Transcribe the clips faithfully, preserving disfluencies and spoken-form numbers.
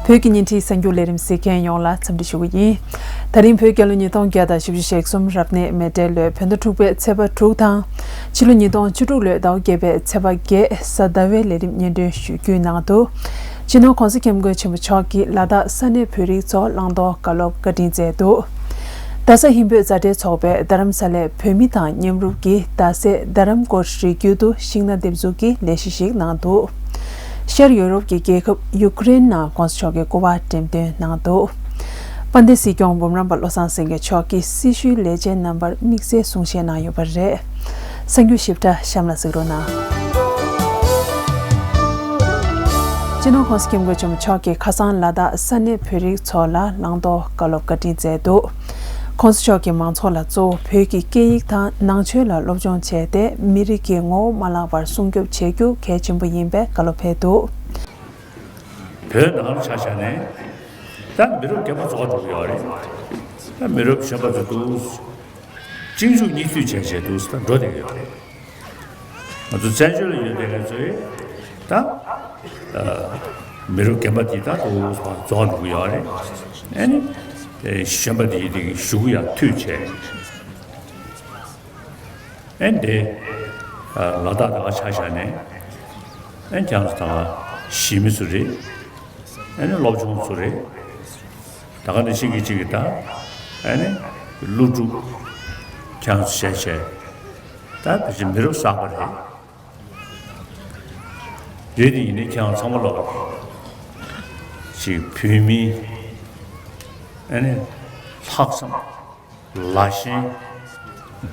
བོད་ཀྱི་བརྙན་འཕྲིན་གསར་འགྱུར་ལས་རིམ་གཟིགས་མཁན་ཡོངས་ལ་འཚམས་འདྲི་ཞུ་གི་ཡིན། ད་རིང་བོད་རྒྱལ་ལོ་ཉིས་སྟོང་བརྒྱ་དང་བཞི་བཅུ་ཞེ་གསུམ་རབ་གནས་མེ་སྤྲེལ་ལོའི་བོད་ཟླ་དྲུག་པའི་ཚེས་པ་དྲུག་དང་། ཕྱི་ལོ་ཉིས་སྟོང་བཅུ་དྲུག་ལོའི་ཟླ་བ་བརྒྱད་པའི་ཚེས་པ་བརྒྱད་གཟའ་ཟླ་བའི་ལས་རིམ་སྙན་སྒྲོན་ཞུ་རྒྱུའི་ནང་དུ། སྤྱི་ནོར་༸གོང་ས་༸སྐྱབས་མགོན་ཆེན་པོ་མཆོག་གིས་ལ་དྭགས་ས་གནས་བོད་རིགས་ཚོར་བླང་དོར་བཀའ་སློབ་བཀའ་དྲིན་སྩལ་འདུག་རྡ་ས་ཧིན་བོད་མཛའ་འབྲེལ་ཚོགས་པས་རྡ་རམ་ས་ལའི་བོད་མི་དང་མཉམ་རུབ་ཀྱིས་རྡ་སའི་རྡ་རམ་སྐོར་རི་རྒྱུད་དུ་ཤིང་སྣ་འདེབས་འཛུགས་ཀྱི་ལས་གཞི་ཞིག་གནང་འདུག་ཤར་ཡོ་རོབ་ཀྱི་རྒྱལ་ཁབ་ཡུ་ཀེ་རེན་ནང་༸གོང་ས་མཆོག་གིས་སྐུ་པར་འགྲེམས་སྟོན་གནང་འདུག་དཔལ་ལྡན་སྲིད་སྐྱོང་འབུམ་རམས་པ་བློ་བཟང་སེང་གེ་མཆོག་གིས་སྲི་ཞུའི་ལས་བྱེད་རྣམ་པར་དམིགས་བསལ་གསུང་བཤད་གནང་ཡོད་པ་རེད། གསར་འགྱུར་ཞིབ་ཕྲ་གཤམ་ལ་གཟིགས་རོགས་གནང་། སྤྱི་ནོར་༸གོང་ས་༸སྐྱབས་མགོན་ཆེན་པོ་མཆོག་གིས་ཁ་སང་ལ་དྭགས་ས་གནས་བོད་རིགས་ཚོ་ལ་བླང་དོར་བཀའ་སློབ་བཀའ་དྲིན་སྩལ་འདུག ༸གོང་ས་མཆོག་གིས་མང་ཚོགས་ལ་གཙོ་བོ་བོད་ཀྱི་སྐད་ཡིག་དང་ནང་ཆོས་ལ་སློབ་སྦྱོང་བྱས་ཏེ་མི་རིགས་ཀྱི་ངོ་བོ་མ་བརླག་པར་སྲུང་སྐྱོབ་བྱེད་རྒྱུ་གལ་ཆེན་པོ་ཡིན་པའི་བཀའ་སློབ་ཕེབས་འདུག་བོད་ནང་ལ་ཆ་བཞག་ནས་ད་མི་རབས་རྒན་པ་ཚོ་འགྲོ་གི་ཡོད་རེད། ད་མི་རབས་གཞོན་པ་ཚོ་འདུག་གཅིག་མཇུག་གཉིས་མཐུད་བྱས་བྱས་འདུག་ད་འགྲོ་བསྡད་ཀྱི་ཡོད་རེད། ང་ཚོ་བཙན་བྱོལ་ལ་ཡོད་བསྡད་མཁན་ཚོས་ད་ཨ་མི་རབས་རྒན་པ་དེ་ད་འདུག་རྫོགས་འགྲོ་གི་ཡོད་རེད། ཨ་ནི་གཞོན་པ་དེ་དེ་གཞུག་གུ་ཡར་མཐུད་བྱས། ཨ་ནི་དེ་ལ་དྭགས་ད་ག་ཆ་བཞག་ནས་ཨ་ནི་ཁྱེད་རང་ཚོ་ད་ག་གཞིས་མི་ཚོ་རེད། ཨ་ནི་སློབ་སྦྱོང་ཚོ་རེད། ད་ག་ནང་བཞིན་གྱི་གཅིག་གི་ད་ཨ་ནི་ཀླུ་སྒྲུབ་ཁྱེད་རང་ཚོ་བྱས་བྱས་ད་ཕལ་ཆེར་མི་རབས་གསར་པ་རེད། རེད་དེ་ཡིན་ནའི་ཁྱེད་རང་ཚང་མ་ལོག་ཅིག་བོད་མིའི་ཨ་ནི་ལྷག་བསམ་ལ་ཞེན་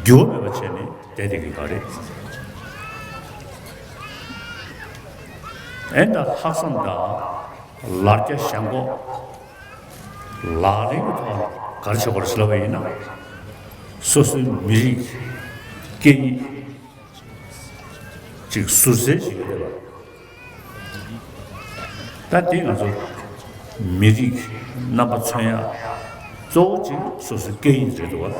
འགྱུར་བ་མེད་པ་བྱས་ནས་བསྡད་བསྡད་ཀྱི་ཡོད་རེད། ཨ་ནི་ད་ལྷག་བསམ་དང་ལ་རྒྱ་ཞེན་ཁོག་ལག་ལེན་གྱི་ཐོག་ནས་ག་རེ་བྱེད་དགོས་རེད་ཟེར་ལབ་པ་ཡིན་ན། སོ་སོའི་མི་རིགས་སྐད་ཡིག་ཅིག་ཟུར་གསལ་ཞིག་ཡོད་རེད་པ། ད་དེ་ང་ཚོ་མི་རིགས་རྣམ་པ་མཚོན་ཡ་གཙོ་བོ་ཅིག་སོ་སོའི་སྐད་ཡིག་རེད་འདུག་བ།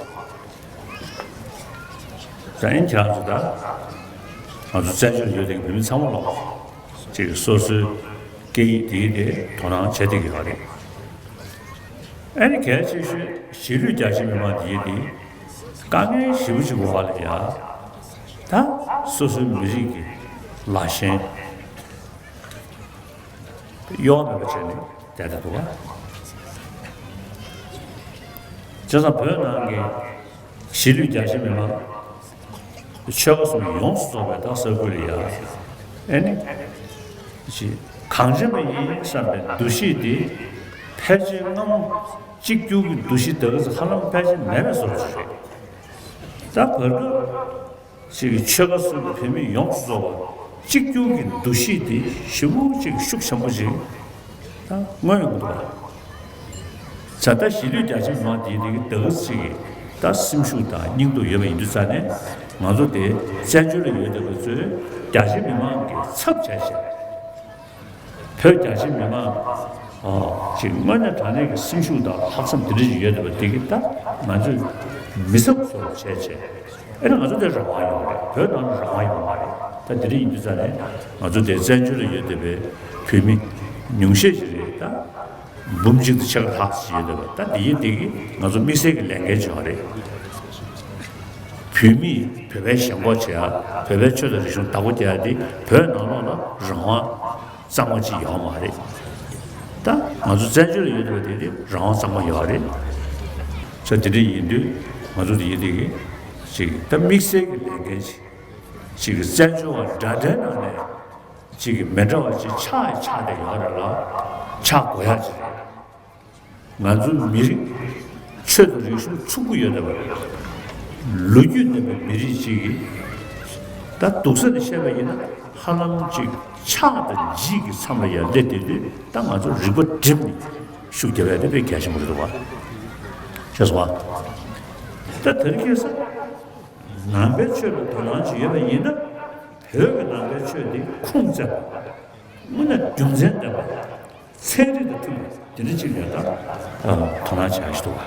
ད་ཡིན་ཁྱེད་རང་ཚོ་ད་ང་ཚོ་བཙན་བྱོལ་ཡོད་དེ་བོད་མི་ཚང་མ་ལོག་ཅིག་སོ་སོའི་སྐད་ཡིག་དེའི་དེ་དོ་སྣང་བྱེད་བསྡད་ཀྱི་ཡོད་རེད། ཨ་ནི་གལ་ཆེ་ཤོས་གཞིས་ལུས་རྒྱ་ཆེ་མི་མང་འདིའི་དེ་དཀའ་ངལ་ཞེ་པོ་ཅིག་འོག་ལ་ཡ། ད་སོ་སོའི་མི་རིགས་ཀྱི་ལ་ཞེན་གཡོ་བ་མེད་པ་བྱས་ནས་བསྡད་བསྡད་འདུག་ག་བྱས་ཙང་བོད་ནང་གི་གཞིས་ལུས་རྒྱ་ཆེ་མི་མང་ཆོལ་ཁ་གསུམ་ཡོངས་སུ་རྫོགས་པའི་ད་ས་ཁུལ་ལ་ཡ། ཨ་ནི་ཅི་གངས་ཅན་པ་ཡིན་བསམ་པའི་འདུ་ཤེས་དེ་ཕལ་ཆེར་སྔ་མོ་གཅིག་གྱུར་གྱི་འདུ་ཤེས་ད་ག་ཚོད་ཧ་ལམ་ཕལ་ཆེར་མེད་པའི་བཟོ་འདྲ་ཞིག་རེད། ད་བར་སྐབས་ཅིག་གི་ཆོལ་ཁ་གསུམ་གྱི་བོད་མི་ཡོངས་སུ་རྫོགས་པ་གཅིག་གྱུར་གྱི་འདུ་ཤེས་དེ་ཞེ་པོ་ཅིག་ཤུགས་ཆེན་པོ་ཅིག་ད་མངོན་ཡོང་གི་འདུག་བ། ད་ལྟ་གཞིས་ལུས་རྒྱ་ཆེ་མི་མང་དེ་དེ་གི་ད་ག་ཚོད་ཅིག་གི་ད་སེམས་ཤུགས་དང་སྙིང་སྟོབས་ཡོད་པ་ཡིན་དུས་ཙང་ནས་ང་ཚོ་དེ་བཙན་བྱོལ་ལ་ཡོད་བསྡད་པ་ཚོས་རྒྱ་ཆེ་མི་མང་གི་ཚབ་བྱས་བྱས། བོད་རྒྱ་ཆེ་མི་མང་ཨ་ཅིག་དངོས་གནས་དྲང་གནས་ཀྱི་སེམས་ཤུགས་དང་ལྷག་བསམ་དེ་འདྲ་ཞིག་ཡོད་བསྡད་པ་དེ་གི་ད་ང་ཚོས་མི་ཚབ་བཟོ་བྱས་བྱས། ཨེ་ན་ང་ཚོ་དེ་རང་དབང་ཡོད་རེད། བོད་ནང་ལ་རང་དབང་ཡོད་མ་རེད། ད་དེ་འདྲ་ཡིན་དུས་ཙང་ནས་ང་ཚོ་དེ་བཙན་བྱོལ་ལ་ཡོད་བསྡད་པའི་བོད་མི་ཉུང་ཤས་ཤིག་རེད་ད། འབུམ་གཅིག་དང་ཕྱེད་ཀ་ལྷག་ཅིག་ཡོད་བསྡད་པ་ད་དེ་ཡིན་དེ་གི་ང་ཚོ་དམིགས་བསལ་གྱི་ལས་འགན་ཅིག་ཡོད་རེད། བོད་མིས་བོད་པའི་ཞེན་ཁོག་བྱེད་ཡ། བོད་པའི་ཆོས་དང་རིག་གཞུང་བདག་པོ་རྒྱག་ཡ་དེ་བོད་ནང་ལོགས་ལ་རང་དབང་གཙང་མ་ཅིག་ཡོད་མ་རེད། ད་ང་ཚོ་བཙན་བྱོལ་ལ་ཡོད་བསྡད་པ་དེ་དེ་རང་དབང་གཙང་མ་ཡོད་རེད། ས་དེ་འདྲ་ཡིན་དུས་ང་ཚོ་དེ་ཡིན་དེ་གི་ཅིག་ད་དམིགས་བསལ་གྱི་ལས་འགན་ཅིག་ཅིག་བཙན་བྱོལ་བ་འདྲ་འདྲའི་ནང་ནས་ཅིག་གི་མི་འདྲ་བ་ཅིག་ཆགས་ཡ་ཆགས་བསྡད་ཡོད་རེད་ལ་ཆགས་དགོས་ཡ་ཅིག་རེད། ང་ཚོ་མི་རིགས་ཆོས་དང་རིག་གཞུང་ཕྱུག་པོ་ཡོད་བསྡད་པ་རེད། ལོ་རྒྱུས་ལྡན་པའི་མི་རིགས་ཅིག་གིས་ད་སྡུག་ས་ནས་བཤད་པ་ཡིན་ན་ཧ་ལམ་ཅིག་ཆགས་དང་འཇིགས་ཀྱི་མཚམས་ལ་ཡར་སླེབས་བསྡད་དུས་ད་ང་ཚོ་རིག་པ་བསྒྲིམས་ནས་ཤུགས་རྒྱབ་ཡ་དེ་དཔེ་གལ་ཆེན་པོ་རེད་འདུག་བ། ཤེས་སོང་བ། ད་དེ་རིང་ཁ་སང་ནང་པའི་ཆོས་ལ་དོ་སྣང་ཅིག་ཡོད་པ་ཡིན་ན་བོད་ཀྱི་ནང་པའི་ཆོས་འདི་ཁུངས་བཙན་པ། དངོས་གནས་རྒྱུ་མཚན་ལྡན་པ། ཚན་རིག་དང་མཐུན་པ་དེ་འདྲ་ཅིག་ལ་ད་དོ་སྣང་བྱེད་ཡ་ཞིག་འདུག་བ།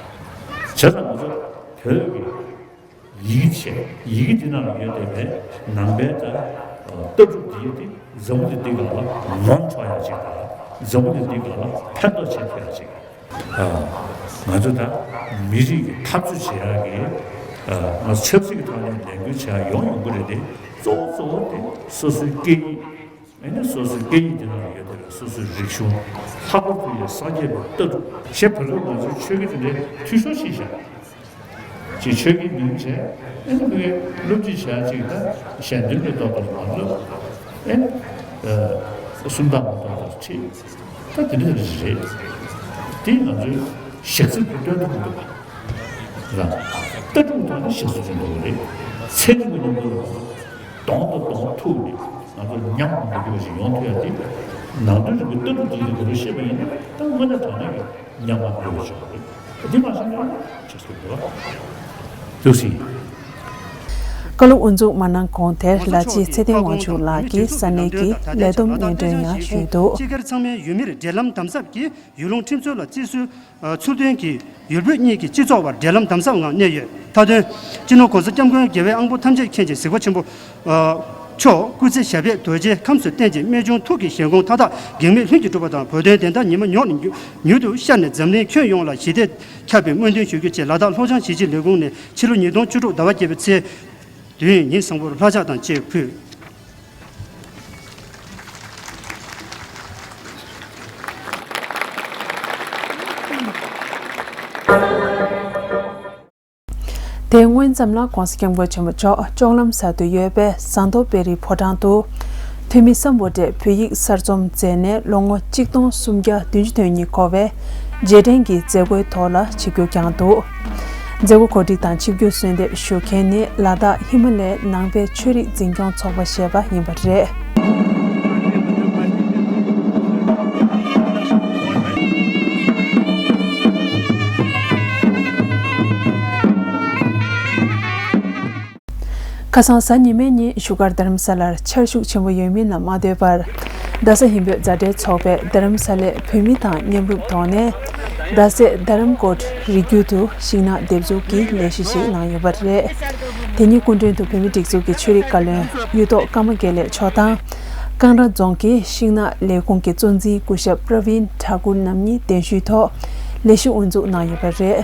བྱས་ཙང་ང་ཚོ་བོད་ཀྱི་ཡི་གེ་བྱས་ཡི་གེ་འདི་ནང་ལ་ཡོད་བསྡད་པའི་ནང་པའི་ད་ལྟ་གྲུབ་འདི་ཡི་དེ་འཛམ་བུ་གླིང་འདི་སྒང་ལ་ངོམ་ཆོག་ཡ་ཅིག་དང་ འཛམ་བུ་གླིང་འདིའི་སྒང་ལ་ཕན་ཐོགས་ཆེན་ཐེབས་ཡག་ཅིག་ཨ། ང་ཚོ་ད་མི་རིགས་ཀྱི་འཐབ་རྩོད་བྱེད་ཡག་གི། ཨ། ང་ཚོ་ཆབ་སྲིད་ཀྱི་ཐོག་ནས་ལས་འགུལ་བྱེད་ཡག་ཡོང་ཡོང་གི་རེད་དེ། གཙོ་བོ་གཙོ་བོ་དེ་སོ་སོའི་སྐད་ཡིག་ཨ་ནི་སོ་སོའི་སྐད་ཡིག་དེ་ནང་ལ་ཡོད་བསྡད་པའི་སོ་སོའི་རིག་གཞུང་། ལྷག་པར་དུ་ཡང་སངས་རྒྱས་པའི་ལྟ་གྲུབ། གཞན་བོད་ལུགས་ང་ཚོའི་ཆོས་བརྒྱུད་དེ་འདྲའི་འཐུས་ཤོར་ཕྱིན་བཞག་ཅིག་ཆོས་ཀྱི་མིང་བྱས། ཨ་ནི་ཕ་གིའི་སློབ་ཁྲིད་བྱ་ཅིག་དང་གཞན་དོན་གྱི་ཐོག་ཏུ་མ་སློབ། ཨ་ནི་ཨ་སུམ་རྟགས་མ་ཐོག་ཏུ་ཁྲིད། ད་དེ་འདྲ་རེད། དེ་ང་ཚོའི་ཞག་རྩི་དུ་སྟོན་ཐུབ་མི་འདུག་ག་རང་ལྟ་གྲུབ་ཐོག་ནས་ཞག་རྩི་སྟོན་ཐུབ་ཀྱི་རེད། ཚེ་རིང་པོ་མཉམ་དུ་གདོང་དང་གདོང་ཐུག་ནས་ང་ཚོ་ཉམས་མ་འགྱུར་བ་ཞིག་ཡོང་ཐུབ་ཡ་དེ། ནང་དོན་རིག་པའི་ལྟ་གྲུབ་འདི་ཡིན་དགོས་རེད་ཤེས་པ་ཡིན་ན། ད་དངོས་གནས་དྲང་གནས་ཀྱི་ཉམས་པ་འགྱུར་བ་ཆགས་རེད། འདི་མ་བྱས་ན་ཆགས་སྲིད་འདུག་ལ། ཐུགས་སྲིད། བཀའ་སློབ་དབུ་འཛུགས་མ་གནང་གོང་དེར་ལ་ཕྱི་ཚེ་བརྟན་དབང་ཕྱུག་ལགས་ཀྱིས་ས་གནས་ཀྱི་ལས་བསྡོམས་སྙན་སྒྲོན་ཡང་ཞུས་འདུག་སྤྱི་སྒེར་ཚང་མའི་ཡུལ་མིར་འབྲེལ་ལམ་དམ་ཟབ་ཀྱིས་ཡུལ་ལུང་ཁྲིམས་སྲོལ་ལ་བརྩི་སྲོལ། ཚུལ་ལྡན་གྱིས་ཡུལ་བོད་གཉིས་ཀྱི་སྤྱི་ཚོགས་བར་འབྲེལ་ལམ་དམ་ཟབ་ངང་གནས་ཡོད། མཐའ་དོན། སྤྱི་ནོར་༸གོང་ས་༸སྐྱབས་མགོན་རྒྱལ་བའི་དབང་པོ་ཐམས་ཅད་མཁྱེན་ཅིང་གཟིགས་པ་ཆེན་པོ་མཆོག་སྐུ་ཚེ་ཞབས་པད་རྡོ་རྗེ་ཁམས་སུ་བརྟན་ཅིང་རྨད་བྱུང་ཐུགས་ཀྱི་བཞེད་དགོངས་མཐའ་དག་གེགས་མེད་ལྷུན་གྱིས་གྲུབ་པ་དང་། བོད་དོན་བདེན་མཐའ་ཉི་མ་ཉོག་ནས་མྱུར་དུ་ཤར་ནས་འཛམ་གླིང་ཁྱོན་ཡོངས་ལ་ཞི་བདེ་ཁྱབ་པའི་སྨོན་འདུན་ཞུ་རྒྱུ་བཅས། ལ་དྭགས་ལྷོ་བྱང་གཞིས་བྱེས་ལས་ཁུངས་ནས་ཕྱི་ལོ་ཉིས་སྟོང་བཅུ་དྲུག་ཟླ་བ་བརྒྱད་པའི་ཚེས་བདུན་ཉིན་བཟང་པོར་ལྷ་ཕྱག་དང་བཅས་ཕུལ། དེ་སྔོན་ཙམ་ལ་༸གོང་ས་༸སྐྱབས་མགོན་ཆེན་པོ་མཆོག་ལྕོག་ལམ་གསར་དུ་ཡོད་པའི་ཟངས་མདོག་དཔལ་རིའི་ཕོ་བྲང་དུ། ཐོན་མི་སམ་བྷོ་ཊས་བོད་ཡིག་གསར་རྩོམ་མཛད་ནས་ལོ་ངོ་གཅིག་སྟོང་སུམ་བརྒྱ་བདུན་ཅུ་དོན་གཉིས་འཁོར་བའི་རྗེས་དྲན་གྱི་མཛད་སྒོའི་ཐོག་ལ་ཆིབས་བསྒྱུར་བསྐྱངས་འདུག་མཛད་སྒོ་གོ་སྒྲིག་དང་ཆིབས་བསྒྱུར་གསོལ་འདེབས་ཞུ་མཁན་ནི་ལ་དྭགས་ཧི་མ་ལའི་ནང་པའི་ཆོས་རིག་འཛིན་སྐྱོང་ཚོགས་པ་ཞེས་པ་ཡིན་པ་རེད། ཁ་སང་གཟའ་ཉི་མའི་ཉིན་བཞུགས་སྒར་རྡ་རམ་ས་ལར་ཆར་ཤུགས་ཆེན་པོ་ཡོད་མིན་ལ་མ་ལྟོས་པར། རྡ་ས་ཧིན་བོད་མཛའ་འབྲེལ་ཚོགས་པས་རྡ་རམ་ས་ལའི་བོད་མི་དང་མཉམ་རུབ་ཐོག་ནས། རྡ་སའི་རྡ་རམ་ཀོཊ་རི་རྒྱུད་དུ་ཤིང་ནགས་འདེབས་འཛུགས་ཀྱི་ལས་གཞི་ཞིག་གནང་ཡོད་པ་རེད། དེ་ཉིན་སྐུ་མགྲོན་དུ་བོད་མིའི་སྒྲིག་འཛུགས་ཀྱི་ཆོས་རིག་བཀའ་བློན་གཡུ་ཐོག་ཀརྨ་དགེ་ལེགས་མཆོག་དང་། ཀང་ར་རྫོང་གི་ཤིང་ནགས་ལས་ཁུངས་ཀྱི་གཙོ་འཛིན་སྐུ་ཞབས་པྲ་བིན་ཐ་ཀུར་རྣམ་གཉིས་གདན་ཞུའི་ཐོག་ལས་གཞི་དབུ་འཛུགས་གནང་ཡོད་པ་རེད།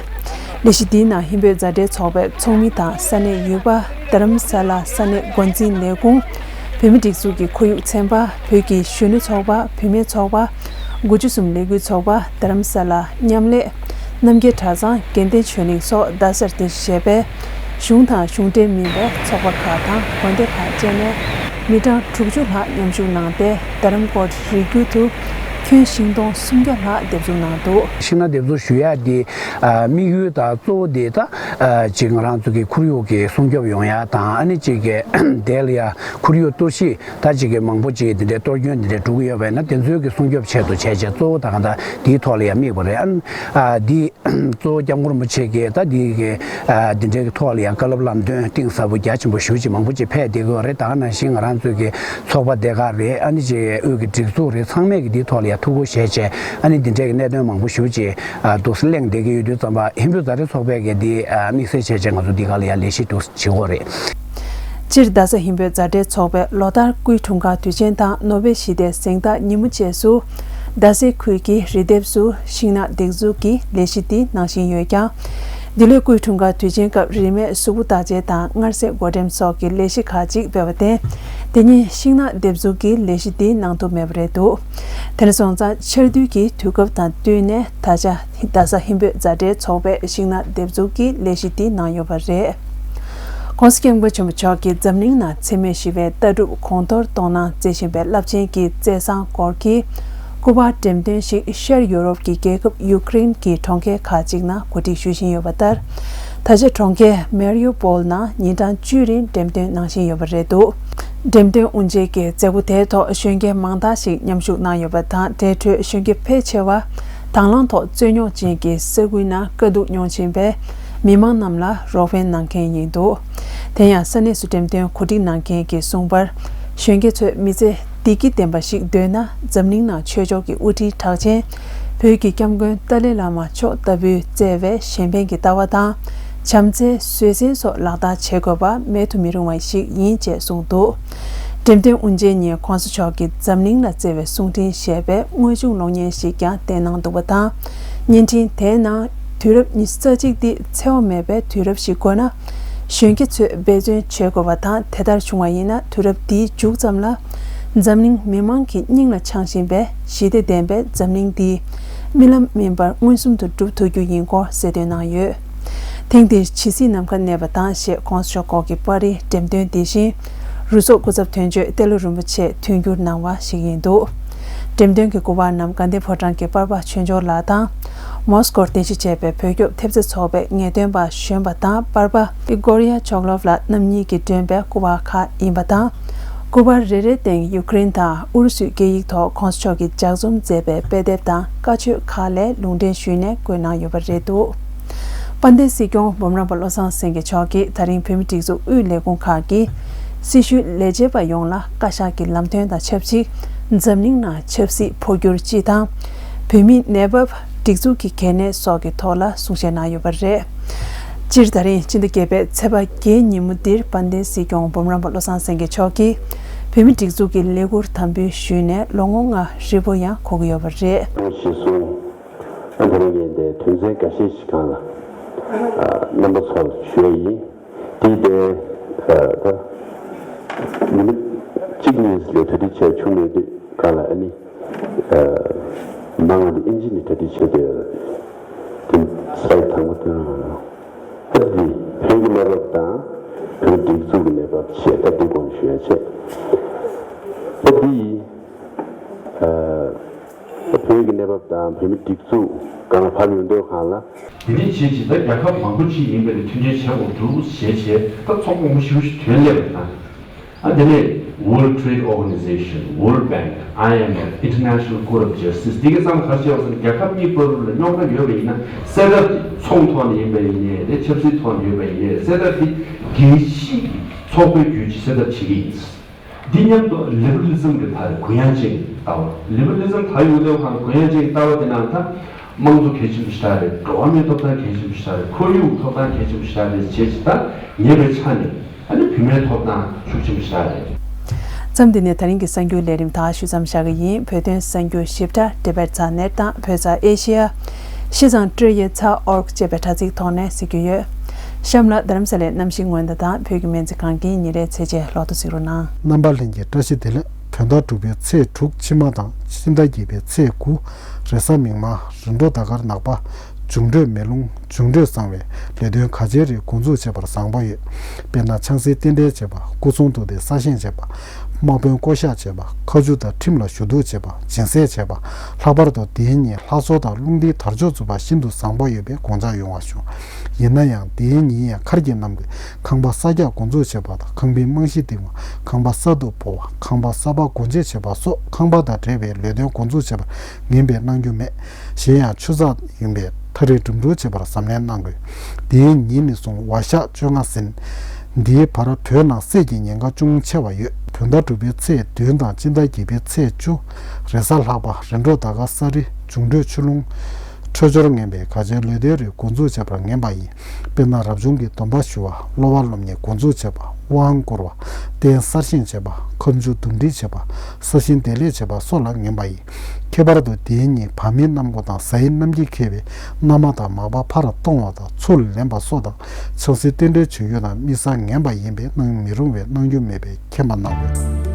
ལས་གཞི་འདིའི་ནང་ཧིན་བོད་མཛའ་འབྲེལ་ཚོགས་པའི་ཚོགས་མི་དང་ས་གནས་ཡུལ་པ། རྡ་རམ་ས་ལ་ས་གནས་འགོ་འཛིན་ལས་ཁུངས། བོད་མི་སྒྲིག་འཛུགས་ཀྱི་ཁོར་ཡུག་ཚན་པ། བོད་ཀྱི་གཞོན་ནུ་ཚོགས་པ། བུད་མེད་ཚོགས་པ། དགུ་བཅུ་གསུམ་ལས་འགུལ་ཚོགས་པ། རྡ་རམ་ས་ལ་མཉམ་ལས། རྣམ་རྒྱལ་གྲྭ་ཚང་དགེ་ལྡན་ཆོས་གླིང་སོགས་རྡ་སར་རྟེན་གཞི་བྱས་པའི་གཞུང་དང་གཞུང་འབྲེལ་མིན་པའི་ཚོགས་པ་ཁག་དང་དགོན་སྡེ་ཁག་བཅས་ནས་མི་གྲངས་དྲུག་ཅུ་ལྷག་མཉམ་ཞུགས་གནང་སྟེ། རྡ་རམ་ཀོཊ་རི་རྒྱུད་དུ་ཁྱོན་ཤིང་སྡོང་སུམ་བརྒྱ་ལྷག་འདེབས་འཛུགས་གནང་འདུག་ཤིང་ནགས་འདེབས་འཛུགས་ཞུ་ཡ་དེ་དམིགས་ཡུལ་དང་གཙོ་བོ་དེ་ད་ཅིག་ང་རང་ཚོ་གི་ཁོར་ཡུག་གི་སྲུང་སྐྱོབ་ཡོང་ཡ་དང་། ཨ་ནི་ཅིག་གི་དེ་ལ་ཡ་ཁོར་ཡུག་གཏོར་བཤིག་ད་ཅིག་གི་མང་པོ་ཅིག་དེ་འདྲའི་གཏོར་སྐྱོན་དེ་འདྲའི་འགྲོ་གི་ཡོད་པས་ན། དེ་ཚོའི་གི་སྲུང་སྐྱོབ་ཆེད་དུ་བྱས་བྱས་གཙོ་བོ་ད་ག་ད་དེའི་ཐོག་ལ་ཡ་དམིགས་པ་རེད། ཨ་ནི་ཨ་དེ། གཙོ་བོ་སྐྱབས་མགོན་རིན་པོ་ཆེ་གིས་ད་འདི་གི་ཨ་འདི་འདྲའི་གི་ཐོག་ལ་ཡང་བཀའ་སློབ་ལམ་སྟོན་གཏིང་ཟབ་པོ་རྒྱ་ཆེན་པོ་ཞེ་པོ་ཅིག་མང་པོ་ཅིག་ཕེབས་བསྡད་ཀྱི་ཡོད་རེད། ད་ག་ནང་བཞིན་ང་རང་ཚོའི་གི་ཚོགས་པ་སྡེ་ཁག་རེད། ཨ་ནི་ཅིག་དབུས་ཀྱི་སྒྲིག་འཛུགས་རེད། ཚང་མས་གི་འདིའི་ཐོག་ལ་ཡང་ཐུགས་ཁུར་བཞེས་བྱས། ཨ་ནི་འདི་འདྲའི་གི་གནད་དོན་མང་པོ་ཞེ་པོ་ཅིག་ཨ་འདུག་སེ་གླེང་བསྡད་ཀྱི་ཡོད་དུས་ཙམ་པ། ཧིན་བོད་མཛའ་འབྲེལ་ཚོགས་པས་གི་འདི་ཨ་དམིགས་བསལ་བྱས་བྱས་ང་ཚོ་འདི་ག་ལ་ཡང་ལས་གཞི་འདུག་སེ་བྱེད་ཀྱི་ཡོད་རེད། སྤྱིར་རྡ་ས་ཧིན་བོད་མཛའ་འབྲེལ་ཚོགས་པས་ལོ་ལྟར་སྐུའི་འཁྲུངས་སྐར་དུས་ཆེན་དང་ནོ་བེལ་ཞི་བདེའི་གཟེངས་རྟགས་ཉིན་མོ་བཅས་སུ། རྡ་སའི་ཁུལ་གྱི་རི་ལྡེབས་སུ་ཤིང་ནགས་འདེབས་འཛུགས་ཀྱི་ལས་གཞི་འདི་གནང་བཞིན་ཡོད་ཀྱང་། འདི་ལོའི་སྐུའི་འཁྲུངས་སྐར་དུས་ཆེན་སྐབས་རིན་མེད་གཟུགས་པོ་བརྟག་དཔྱད་དང་མངར་ཟས་བགོ་འགྲེམས་སོགས་ཀྱི་ལས་གཞི་ཁག་ཅིག་སྤེལ་བར་བརྟེན། དེ་ཉིན་ཤིང་ནགས་འདེབས་འཛུགས་ཀྱི་ལས་གཞི་འདི་གནང་ཐུབ་མེད་པ་རེད་འདུག་དེ་ནས་སོང་ཙང་ཆར་དུས་ཀྱི་དུས་སྐབས་དང་བསྟུན་ནས་ད་ཆ། རྡ་ས་ཧིན་བོད་མཛའ་འབྲེལ་ཚོགས་པས་ཤིང་ནགས་འདེབས་འཛུགས་ཀྱི་ལས་གཞི་འདི་གནང་ཡོད་པ་རེད། ྋགོང་ས་ྋསྐྱབས་མགོན་ཆེན་པོ་མཆོག་གིས་འཛམ་གླིང་ནང་འཚེ་མེད་ཞི་བའི་ལྟ་གྲུབ་གོང་མཐོར་གཏོང་གནང་མཛད་བཞིན་པའི་རླབས་ཆེན་གྱི་བརྩེ་བཟང་སྐོར་གྱི་སྐུ་པར་འགྲེམས་སྟོན་ཞིག་ཤར་ཡུ་རོབ་ཀྱི་རྒྱལ་ཁབ་ཡུ་ཀེ་རེན་གྱི་གྲོང་ཁྱེར་ཁག་ཅིག་ནང་གོ་སྒྲིག་ཞུ་བཞིན་ཡོད་པ་ལྟར། ད་ཆ་གྲོང་ཁྱེར་མེ་རི་ཡུ་པོལ་ནང་ཉིན་གྲངས་བཅུ་རིང་འགྲེམས་སྟོན་གནང་བཞིན་ཡོད་པ་རེད་འདུག་འགྲེམས་སྟོན་དབུ་འབྱེད་ཀྱི་མཛད་སྒོ་དེའི་ཐོག་གཞོན་སྐྱེས་མང་དག་ཞིག་མཉམ་ཞུགས་གནང་ཡོད་པ་དང་། དེའི་ཁྲོད་གཞོན་སྐྱེས་ཕལ་ཆེ་བ་དང་བླངས་ཐོག་རྩོད་རྙོག་ཅན་གྱི་ས་ཁུལ་ནང་དཀའ་སྡུག་མྱོང་བཞིན་པའི་མི་མང་རྣམས་ལ་རོགས་ཕན་གནང་མཁན་ཡིན་འདུག་དེ་ཡང་ས་གནས་སུ་འགྲེམས་སྟོན་གོ་སྒྲིག་གནང་མཁན་གྱིས་གསུངས་པར། གཞོན་སྐྱེས་ཚོས་མི་ཚེ་བདེ་སྐྱིད་ལྡན་པ་ཞིག་འདོད་ན། འཛམ་གླིང་ནང་ཆོས་ཕྱོགས་ཀྱི་དབུ་ཁྲིད་གྲགས་ཅན་བོད་ཀྱི་སྐྱབས་མགོན་ཏཱ་ལའི་བླ་མ་མཆོག་ལྟ་བུའི་བརྩེ་བའི་གཞན་ཕན་གྱི་ལྟ་བ་དང་། བྱམས་བརྩེ། བཟོད་བསྲན་སོགས་ལག་བསྟར་བྱེད་དགོས་པ་མེད་དུ་མི་རུང་བ་ཞིག་ཡིན་ཅེས་གསུངས་འདུག་འགྲེམས་སྟོན་དབུ་འབྱེད་ཉིན་༸གོང་ས་མཆོག་གིས་འཛམ་གླིང་ལ་བསྩལ་བའི་གསུང་འཕྲིན་ཞེས་པའི་དངོས་བྱུང་གློག་བརྙན་ཞིག་ཀྱང་བསྟན་གནང་འདུག་པ་དང་། བརྙན་འཕྲིན་དེའི་ནང་དུས་རབས་ཉི་ཤུ་རྩ་གཅིག་འདི་འཚེ་བ་མེད་པའི་དུས་རབས་ཤིག་དགོས་ན། གཞོན་སྐྱེས་ཚོས་འབད་བརྩོན་བྱེད་དགོས་པ་དང་། དེ་ལྟར་བྱུང་བ་ཡིན་ན་དུས་རབས་འདིའི་མཇུག་ཙམ་ལ། འཛམ་གླིང་མི་མང་གི་སྙིང་ལ་འཆང་བཞིན་པའི་ཞི་བདེ་ལྡན་པའི་འཛམ་གླིང་འདི་རྨི་ལམ་མིན་པར་མངོན་སུམ་དུ་འགྲུབ་ཐུབ་རྒྱུ་ཡིན་སྐོར་གསལ་སྟོན་གནང་ཡོད། ཐེངས་འདིར་ཇི་སྲིད་ནམ་མཁའ་གནས་པ་དང་ཞེས་༸གོང་ས་མཆོག་སྐོར་གྱི་པར་རིས་འགྲེམས་སྟོན་དེ་བཞིན་རུ་ཚོགས་སྐུ་ཚབ་དོན་གཅོད་ཏེ་ལོ་རིན་པོ་ཆེས་མཐུན་འགྱུར་གནང་བ་ཞིག་ཡིན་འདུག་འགྲེམས་སྟོན་གྱི་སྐུ་པར་རྣམས་དགའ་ལྡན་ཕོ་བྲང་གི་པར་པ་ཆོས་འབྱོར་ལགས་དང་། མོ་སི་ཀོར་རྟེན་གཞི་བྱས་པའི་བོད་སྐྱོབ་ཐེབས་རྩ་ཚོགས་པའི་ངེས་སྟོན་པ་གཞོན་པ་དང་པར་པ་ཨི་གོ་རི་ཡ་ཆོག་ལོབ་ལགས་རྣམ་གཉིས་ཀྱིས་བསྒྲོན་པའི་སྐུ་པར་ཁག་ཡིན་པ་དང་། སྐུ་པར་རེ་རེའི་སྟེང་ཡུ་ཀེ་རེན་དང་ཨུ་རུ་སུའི་སྐད་ཡིག་ཐོག་༸གོང་ས་མཆོག་གིས་ལྗགས་རྩོམ་མཛད་པའི་དཔེ་དེབ་དང་བཀའ་ཆོས་ཁག་ལས་ལུང་འདྲེན་ཞུས་ནས་བཀོད་གནང་ཡོད་པ་རེད་འདུག་དཔལ་ལྡན་སྲིད་སྐྱོང་འབུམ་རམས་པ་བློ་བཟང་སེང་གེ་མཆོག་གིས་ད་རིང་བོད་མི་སྒྲིག་འཛུགས་དབུས་ལས་ཁུངས་ཁག་གི་སྲི་ཞུའི་ལས་བྱེད་པ་ཡོངས་ལ་བཀའ་ཤག་གི་ལམ་སྟོན་དང་ཆབས་ཅིག་འཛམ་གླིང་ནང་ཆབ་སྲིད་འཕོ་འགྱུར་སྤྱི་དང་། བོད་མིའི་གནས་བབ། སྒྲིག་འཛུགས་ཀྱི་གལ་གནད་སོགས་ཀྱི་ཐོག་ལ་གསུང་བཤད་གནང་ཡོད་པ་རེད། སྤྱིར་ད་རིང་སྤྱི་ཟླ་བརྒྱད་པའི་ཚེས་པ་བརྒྱད་ཉིན་མོ་འདིར་དཔལ་ལྡན་སྲིད་སྐྱོང་འབུམ་རམས་པ་བློ་བཟང་སེང་གེ་མཆོག་གིས་བོད་མི་སྒྲིག་འཛུགས་ཀྱི་ལས་ཁུར་དམ་འབུལ་ཞུས་ནས་ལོ་ངོ་ལྔ་ཧྲིལ་པོ་ཡང་འཁོར་གྱི་ཡོད་པ་རེད། གཞིར་བཟུང་ཨ་ནི་ད་རིང་ངས་འདིར་དོན་ཚན་འགའ་ཤས་ཤིག་སྒང་ལ་ཨ་རྣམ་པ་ཚོར་ཞུ་ཡ་ཡིན། དེ་ལྟར་ཨ་ད་ཉི་མ་གཅིག་གཉིས་ལས་གྲ་སྒྲིག་བྱས་བྱུང་མེད་དུས་སྒང་ལ་ཨ་ནི། མང་བ་འདི་ཨིན་ཇི་ནས་གྲ་སྒྲིག་བྱས་ཏེ་ཡོད་རེད། དེ་སི་ལའིཌ་དང་པོ་དེ་རང་རེད། ཨ་འདི་བོད་ཀྱི་གནས་བབ་དང་བོད་སྒྲིག་འཛུགས་ཀྱི་གནས་བབ་བྱས་ད་འདི་སྐོར་ཞུ་ཡ་བྱས། ཨ་འདི་ཨ་བོད་ཀྱི་གནས་བབ་དང་བོད་མི་སྒྲིག་འཛུགས་སྒང་ལ་ཕར་ཡོང་དུས་སྒང་ལ། དེ་འདྲའི་བྱས་ཀྱི་ད་རྒྱལ་ཁབ་མང་པོ་ཅིག་ཡིན་པའི་མཐུན་རྐྱེན་བྱེད་དགོས་འདུག་ཞེས་བྱས་ད་ཚོགས་མང་པོ་ཞེ་པོ་ཞིག་ཐོན་སླེབས་པ་དང་། ཨ་དེ་ནས་World Trade Organization, World Bank, I M F, International Court of Justice དེ་གའི་ཚང་ག་རེ་བྱས་པ་ཟེར་ན་རྒྱལ་ཁབ་གཉིས་བར་ལ་རྙོག་དྲ་ཡོད་པ་ཡིན་ན་སེལ་ཐབས་དེ་ཚོང་ཐོག་ནས་ཡིན་པ་ཡིན་ནའི་རེད། ཆབ་སྲིད་ཐོག་ནས་ཡོད་པ་ཡིན་ནའི་རེད། སེལ་ཐབས་དེ་རྒྱལ་སྤྱིའི་ཚོགས་པའི་བརྒྱུད་ཀྱིས་སེལ་ཐབས་བྱེད་ཀྱི་ཡིན། འདི་མཉམ་དུ་ལི་བྷ་རལ་ལི་ཛམ་གྱི་ཐད་གུ་ཡངས་ཅན་གྱི་ལྟ་བ། ལི་བྷ་རལ་ལི་ཛམ་ད་ཡོང་དུས་སྒང་གུ་ཡངས་ཅན་གྱི་ལྟ་བ་དེ་ནང་ད་དམངས་གཙོ་གལ་ཆེན་པོ་ཞེ་དྲག་རེད། འགྲོ་བ་མིའི་ཐོབ་ཐང་གལ་ཆེན་པོ་ཞེ་དྲག་རེད། ཁོར་ཡུག་ཐོབ་ཐང་གལ་ཆེན་པོ་ཞེ་དྲག་རེད་བྱས་ཅི་ད་ཉེ་བའི་ཆ་ནས་ཨ་ནི་བུད་མེད་ཐོབ་ཐང་ཤུགས་ཆེན་པོ་ཞེ་དྲག་རེད། མཚམས་འདི་ནས་ད་རིང་གི་གསར་འགྱུར་ལས་རིམ་དག་ཞུ་མཚམས་བཞག་གི་ཡིན། བོད་དོན་གསར་འགྱུར་ཞིབ་ཕྲ་Tibet Dot Net དང་བོད་ས་ཨེ་ཤི་ཡ། ཤིས་ཙང་ཀྲེ་ཡེ་ཚ་ཨོར་ཅེས་པའི་དྲ་ཚིགས་ཐོག་ནས་གཟིགས་རྒྱུ་ཡོད། གཤམ་ལ་རྡ་རམ་ས་ལའི་གནམ་གཤིས་སྔོན་བརྡ་དང་བོད་ཀྱི་སྨན་རྩིས་ཁང་གི་ཉིན་རེའི་ཚེས་བཅད་ལོག་ཏུ་གཟིགས་རོགས་གནང་། རྣམ་པ་ལྷན་རྒྱས་བཀྲ་ཤིས་བདེ་ལེགས། བོད་ཟླ་དྲུག་པའི་ཚེས་དྲུག་ཕྱི་མ་དང་ཕྱི་ཟླ་བརྒྱད་པའི་ཚེས་དགུ་རེས་གཟའ་མིག་དམར། རིམ་གྲོ་ཟླ་སྐར་ནག་པ། འབྱུང་འཕྲོད་མེ་རླུང་། འབྱུང་འཕྲོད་བཟང་བའི་ལས་དོན་ག་ཅི་རེད་འགོ་འཛུགས་བྱེད་པར་བཟང་པོ་ཡོད། དཔེར་ན་ཆང་སའི་རྟེན་འབྲེལ་བྱེད་པ། སྐུ་གསུང་ཐུགས་རྟེན་གསར་བཞེངས་བྱེད་པ། དམག་དཔོན་བསྐོ་གཞག་བྱེད་པ། མཁའ་སྤྱོད་དང་ཁྲིམས་ལ་ཞུ་གཏུག་བྱེད་པ། སྦྱིན་སྲེག་བྱེད་པ། ལྷག་པར་དུ་དེའི་ཉིན་ལྷ་གསོལ་དང་རླུང་རྟའི་དར་ལྕོག་འཛུགས་པ་ཤིན་ཏུ་བཟང་པོ་ཡོད་པའི་དགོངས་འཆར་ཡོང་བ་བྱུང་། ཡིན་ན་ཡང་དེའི་ཉིན་ཡང་མཁར་གྱི་གནམ་གྱི་ཁང་པ་གསར་རྒྱག་འགོ་འཛུགས་བྱེད་པ་དང་ཁང་པའི་རྨང་གཞི་བཏིང་བ། ཁང་པ་གསར་དུ་སྦོ་བ། ཁང་པ་གསར་པ་སྒོ་འབྱེད་བྱེད་པ་སོགས་ཁང་པ་དང་འབྲེལ་བའི་ལས་དོན་འགོ་འཛུགས་བྱེད་པར་ངན་པའི་གནང་རྒྱུ་མེད། གཞན་ཡང་ཆུ་ཚགས་ཡིན་པས་མཐའ་རིས་འགྲིམ་འགྲུལ་བྱེད་པར་གཟབ་ནན་གནང་དགོས། དེའི་ཉིན་ནས་བཟུང་བ་ཤག་བཅོ་ལྔ་ཟིན། འདིའི་བར་བོད་ནང་སད་ཀྱི་ཉེན་ཁ་ཅུང་ཆེ་བ་ཡོད། བོད་ཟླ་དྲུག་པའི་ཚེས་བདུན་དང་སྤྱི་ཟླ་བརྒྱད་པའི་ཚེས་བཅུ། རེས་གཟའ་ལྷག་པ། རིམ་གྲོ་ཟླ་སྐར་གསར་རི། འབྱུང་འཕྲོད་ཆུ་རླུང་། འཕྲོད་སྦྱོར་ངན་པས་ག་ཅན་ལོས་དོན་རེ་འགོ་འཛུགས་བྱེད་པར་ངན་པ་ཡིན། དཔེར་ན་རབ་བྱུང་གི་སྡོམ་པ་ཞུ་བ། གློ་བ་སློབ་གཉེར་འགོ་འཛུགས་བྱེད་པ། དབང་བསྐུར་བ། རྟེན་གསར་བཞེངས་བྱེད་པ། ཁ་མཆུ་འདུམ་འགྲིག་བྱེད་པ། ས་ཞིང་འདེབས་ལས་བྱེད་པ་སོགས་ལ་ངན་པ་ཡིན། ཁྱད་པར་དུ་དེའི་ཉིན་བ་མིན་གནམ་སྒོ་དང་གཟའ་ཡིན་གནམ་གྱིས་ཁེབས་པས་མནའ་མ་དང་མག་པ་ཕར་གཏོང་བ་དང་ཚུར་ལེན་པ་སོགས་དང་ཆང་སའི་རྟེན་འབྲེལ་བྱེད་རྒྱུ་དང་དམིགས་བསལ་ངན་པ་ཡིན་པས་གནང་མི་རུང་བས་གནང་རྒྱུ་མེད་པས་མཁྱེན་པ་གནང་དགོས།